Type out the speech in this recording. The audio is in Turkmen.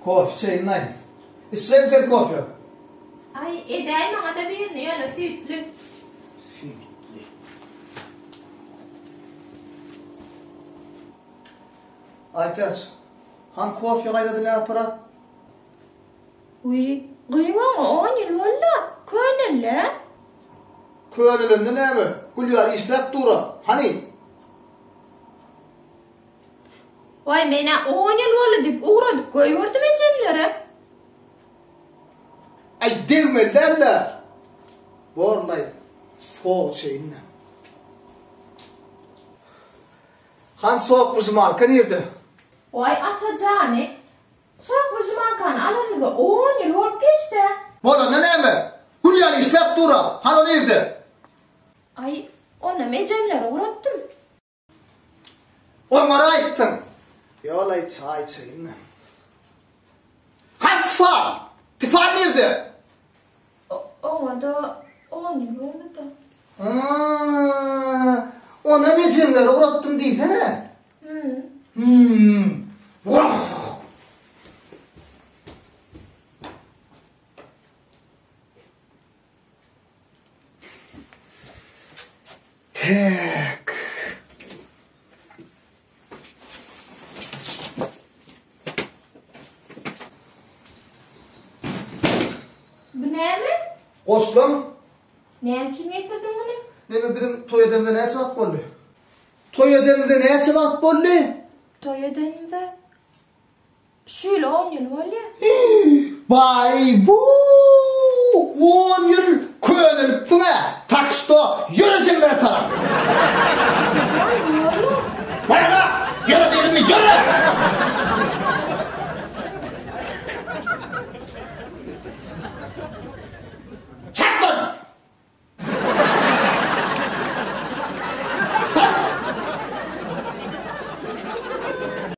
Kofe içeýin-laý. Içjeňmi sen kofe? Aý, edäý maňa-da birini, ýöne süýtli. Süýtli. Aýtäç, han kofe gaýnadylýan apparat? Wiý, gyýw oňa on ýyl boldy-a, köneldi-ä. Könelende näme, gül ýaly işläp dur-a. Hany? Waý, men-ä on ýyl boldy diýip ugradyp goýberdim ejemlere. Aý, degmeli däl-dä. Borlaý, sowuk içeýin-dä. Han sok wyžmalka nirde? Waý, ata jany, sok wyžmalkany alanymyza on ýyl bolup geçd-ä. Bolanda näme? Gül ýaly işläp dur-a. Han o nirde? Aý, onam ejemlere ugratdym. Oňaraýypsyň. Ýol-aý, çaý içeýin-le. Hany tifal? Tifal nirde? Oňa-da on ýyl boldy-da. Haa, onam ejemlere ugratdym diýsene. Hüm. Hüm. Wah! Täk. Bu näme? Goşlaň. Näme üçin getirdiň muny? Neme biziň toý edenimize näçe wagt boldy? Toý edenimize näçe wagt boldy? Toý edenimize Şu ýyl on ýyl bolýa. Baý-bu! On ýyl könelipsiň-ä! Tak şto, ýöre jemlere tarap! Atajan, bu ýola. Baýra! Ýöre diýdimmi, ýöre!